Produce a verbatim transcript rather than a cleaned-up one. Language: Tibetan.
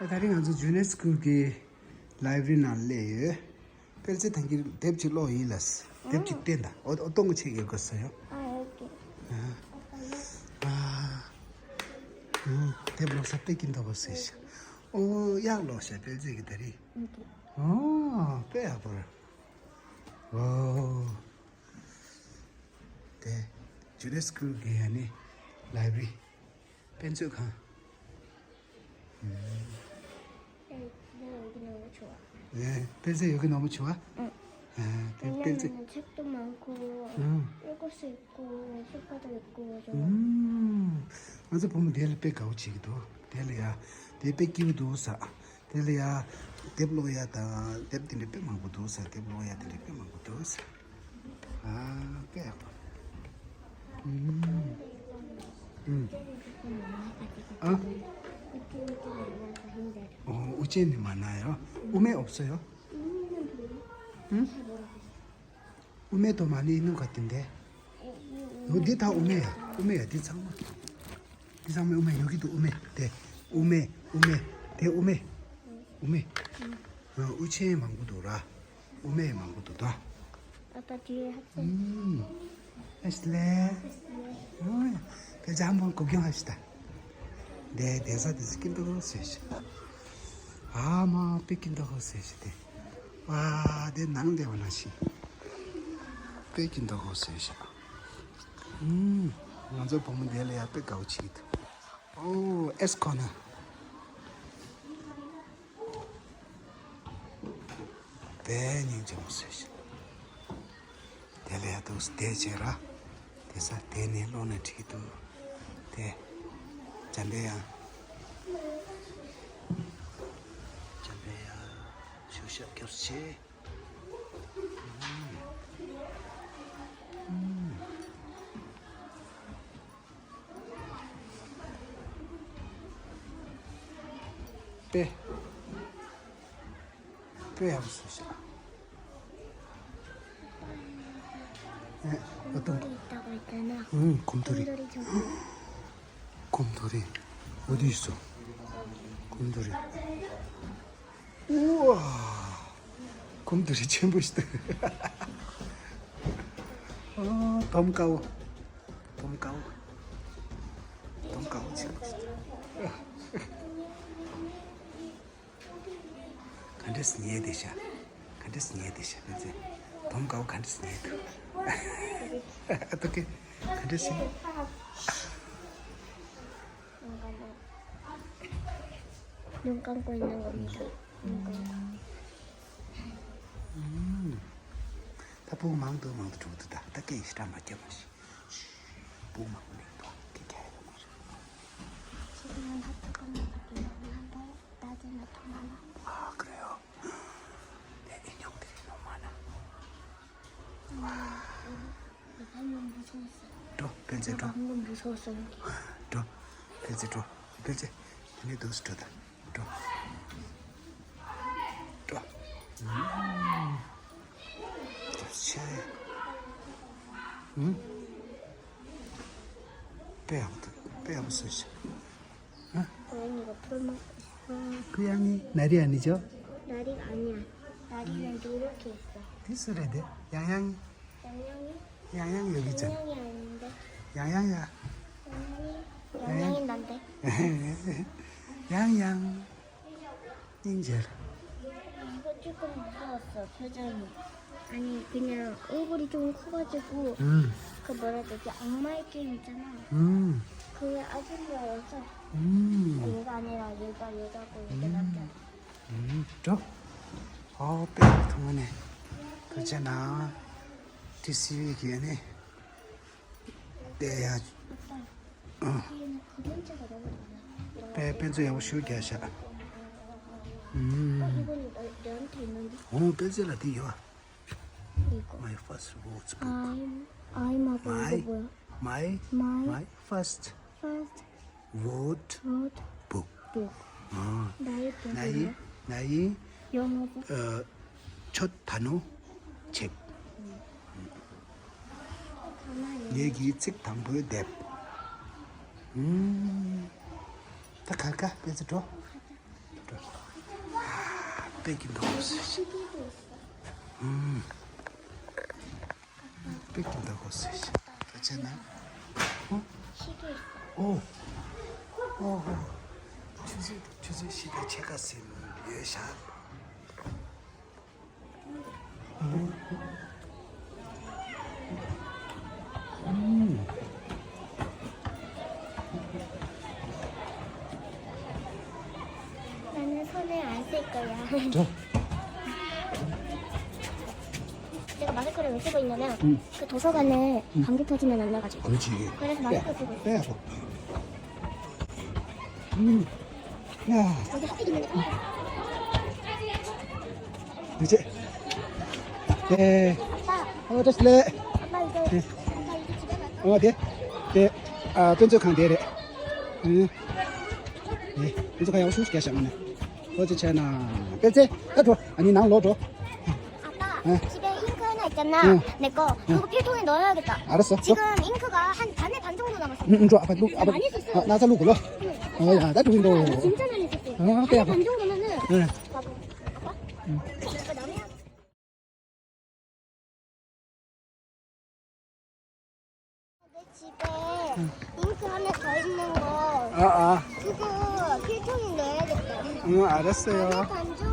ད་རིང་ང་ཚོ་ཇུ་ནི་ཡར་སི་ཀུལ་གྱི་ལའི་བྷ་རི་ནང་སླེབས་ཡོད། དཔེ་ཆ་ཐང་གི་དེབ་ཅིག་ཀློག་ཡིན་ལ། དེབ་ཅིག་བསྟན་དང་། ཨོ་ཨོ་སྟོང་གི་ཆེད་ཡོད་དགོས་ས་ཡོད། ཨ་ཨོ་ཀེ། ཨ་ཨ་ཨ་དེབ་ཀློག་ས་དཔེ་སྐྱིད་མདོག་ཁ་པོ་ཟེར་ཤག་ཨོ་གཡག་ཀློག་ཤག་དཔེ་ཆ་གི་ད་རིང་། ཨོ་ཀེ། ཨོ་དཔེ་ཡག་པོ་རེད། ཨོ། དེ་ཇུ་ནི་ཡར་སི་ཀུལ་གྱི་ཡ་ནི་ལའི་བྷ་རི། དཔེ་མཛོད་ཁང་། དཔེ་ཡོད་ཀྱི་ནོར་བུ་ཆུ་བ། ཨེ། དཔེ་མཛོད་ཡོད་ཀྱི་ནོར་བུ་ཆུ་བ། ཨང་། ཨེ། དཔེ་དཔེ་མཛོད། ཚིག་ཏུ་མང་གོ། ཨང་། ཨེ་ཀོ་སེ་ཀོ་སུ་ཀ་ཏ་ཡོད་ཀོ་ཅོ། ཨང་། ང་ཚོ་བུ་མོ་དེ་ལ་དཔེ་དགའ་བོ་བྱེད་ཀྱི་འདུག་དེ་ལ་ཡ། དེ་དཔེ་སྐྱིད་པོ་འདུག་ས། དེ་ལ་ཡ། དེབ་ཀློག་ཡ་དང་དེབ་དེ་འདྲ་དཔེ་མང་པོ་འདུག་ས། དེབ་ཀློག་ཡ་དེ་འདྲ་དཔེ་མང་པོ་འདུག་ས། ཨ་དཔེ་ཡག་པོ། ཨུམ། ཨུམ། ཨ། ཨོ་དབུ་ཅན་ནི་མ་ན་ཡོ། དབུ་མེད་འོབ་སོ་ཡོ། ཨུམ། དབུ་མེད་དོ་མ་ནི་ནུ་ག་ཏིན་དེ། ཨོ་འདི་ད་དབུ་མེད་ཡ། དབུ་མེད་ཡ་འདི་ཚང་མ། འདི་ཚང་མ་དབུ་མེད་ཡོད་ཀྱི་འདུག་དབུ་མེད་དེ། དབུ་མེད་དབུ་མེད་དེ་དབུ་མེད། དབུ་མེད། ཨ་དབུ་ཅན་མང་པོ་འདུག་ར། དབུ་མེད་མང་པོ་འདུག་ད། ཨ་ད་དེ་ཧ་ཅང་། ཨུམ། ཨེ་ཤི་ལེ། ཨུམ། དེ་ཇམ་བོ་གུ་གྱོང་ཧ་ཤི་ད། དེ་དེ་ས་དེ་སི་ཀིན་ཏུ་སེ་ཤི། ཨ་མ་པེ་ཀིན་ཏུ་སེ་ཤི་དེ། ཨ་དེ་ནང་དེ་བ་ན་ཤི། པེ་ཀིན་ཏུ་སེ་ཤི། ཨུམ། ང་ཚོ་བུ་མོ་དེ་ལ་ཡ་པེ་དགའ་བོ་ཆི་ཏུ། ཨོ་ཨེ་སི་ཁོ་ན། དཔེ་སྙིང་རྗེ་མོ་ཟེར་ཞིག་དེ་ལས་ཡ་འདུག་སྟེ་བྱས་ར། དེ་ས་དེ་ནས་ཀློག་ན་འགྲིག་འདུག་དེ། འཇམ་པའི་དབྱངས། འཇམ་པའི་དབྱངས་ཞུ་ཞབས་སྐྱོར་ཆེ། དཔེ། དཔེ་ཡག་པོ་བཟོས་ཤག་ཨེ། ཨ་ཏོ། ཨུང་། གོམ་ཐོ་རེད། གོམ་ཐོ་རེད། འོ་དུས་སུ། གོམ་ཐོ་རེད། ཨུ་ཝ། གོམ་ཐོ་རེ་ཆེན་པོ་ཞིག་འདུག་ཨ། དོམ་དཀར་པོ། དོམ་དཀར་པོ། དོམ་དཀར་པོ་ཆེན་པོ་ཞིག་འདུག་ག་འདྲས་ཉལ་བསྡད་ཤག་ག་འདྲས་ཉལ་བསྡད་ཤག་དཔེ་མཛོད། དོམ་དཀར་པོ་ག་འདྲས་ཉལ་འདུག་ཨ་ཏོ་ཀེ། ག་འདྲས་ཤིག་ནམ་རྒྱུན་ཀུན་སློང་གི་མི་འདུག་ཨུམ། ད་སྤུ་མང་དུ་མང་དུ་འགྲོ་གི་འདུག་ད་ད་སྐད་ཡིག་ཞེ་དྲག་མ་རྒྱབ་མ་ཤེས། སྤུ་མང་པོ་མེད་འདུག་སྐད་རྒྱག་ཡ་ཡོད་མ་རེད། ཨ་ཀ་རེད་ཡོ། དེ་ཨེ་ཉོག་དེ་རེད་ནོ་མ་ན། འགྲོ། སྤེན་ཚེ་འགྲོ། འགྲོ། སྤེན་ཚེ་འགྲོ། སྤེན་ཚེ། དེ་ནས་འདུག་སེ་འགྲོ་ད། འགྲོ། འགྲོ། ཅེ། ཨུམ། དཔེ་ཡག་པོ་འདུག་དཔེ་ཡག་པོ་བཟོས་ཤག་ཨ། ཁོ་ཡང་ནི་ན་རི་ཨ་ནི་ཅོ། ན་རི་ཨ་ནི་ཨ། ན་རི་ཡང་འགྲོ་རོགས་གྱིས་ཟེར། དེ་སུ་རེད་དེ། ཡང་ཡང་། ཡང་ཡང་ནི། ཡང་ཡང་ཡོད་ཀྱི་ཅན། ཡང་ཡང་ཡང་ཡང་ཡ། ཡང་ཡང་ཡང་ཡང་ཡང་ཡང་ཡང་ཡང་། སྙིང་རྗེ། ཁོ་གཅིག་པུ་མི་འདུག་ཟེར་ཁྱོད་ཅག་ཡིན། ཨ་ནི་ཁོ་ནི་ཨུ་གུ་རི་ཅུང་ཁོ་པ་གཅིག་པུ། ཨུམ། ཁོ་བོ་ར་དེ་གི་ཨང་མའི་སྐད་མི་ཚ་ན། ཨུམ། ཁོ་བའི་ཨ་ཅེ་ལ་ཡོད་ཚ། ཨུམ། ཡོད་ཀ་ནི་ར་ཡོད་ཀ་ཡོད་ཀ་ཁོ་ཡོད་ཀ་ལབ་ཀྱང་། ཨུམ། འགྲོ། ཨོ་དཔེ་ཐུང་ནས། ཐུགས་རྗེ་གནང་། ཏི་སི་ཝི་གི་ནི། དཔེ་ཡག་ཨ། དཔེ་དཔེ་མཛོད་ཡག་པོ་ཞིག་རྒྱག་ཤག་ཨུམ། འོ་དཔེ་མཛོད་ལ་འདི་ཡོད། My first words book. I'm, I'm a My, book. My, My my first first word word book. Book. ཨ། ནའི་ནའི་ཡོང་ངོ་། ཨ། ཆོད་ད་ནོ་ཆེག་ངེད་ཀྱི་ཚིག་དང་པོའི་དེབ། ཨུམ། ད་གར་ག་དཔེ་ཚོ་འགྲོ། དཔེ་སྐྱིད་འདུག་ཟེར་ཞིག་ཨུམ། དཔེ་སྐྱིད་འདུག་ཟེར་ཞིག་ད་བྱས་ན། ཨོ། ཨོ། ཨོ། ཆུ་ཚོད་ཆུ་ཚོད་བཞི་དང་ཕྱེད་ཀ་ཟིན་ཡོད་ཤག 나는 손을 안 쓸 거야. 자. 내가 마스크를 왜 쓰고 있냐면 응. 그 도서관에 응. 감기 터지면 안 나가지고. 그렇지. 그래서 마스크 쓰고 있어. 빼야 돼. 음. 야. 여기 핫팩 있는데. 이제. 예. 어, 됐을래? 아빠 이제 예. 아빠 이제 집에 갈 거야. 어, 돼? 돼. 아, penco kang de re. 응. 예. penco kang ya, oshun shikya shamane. 어제 제나. penco, 다 줘. 아니, 난 넣어줘. 아빠, 응. 집에 잉크 하나 있잖아. 응. 내 거. 응. 그거 필통에 넣어야겠다. 알았어. 지금 줘. 잉크가 한 반에 반 정도 남았어. 응, 응, 줘. 아빠, 아, 많이 썼어. 아, 나사 놓고. 어, 야, 나 window. 아, 나 진짜 많이 썼어. 어, 반에 반 정도면은. 응. 봐봐. 아빠? 응. 이거 남이야? 내 집에 응. 잉크 하나 더 있는 거. 아, 아. 그거 필통에 넣어야겠다. 응, 알았어요. 반에 반 정도.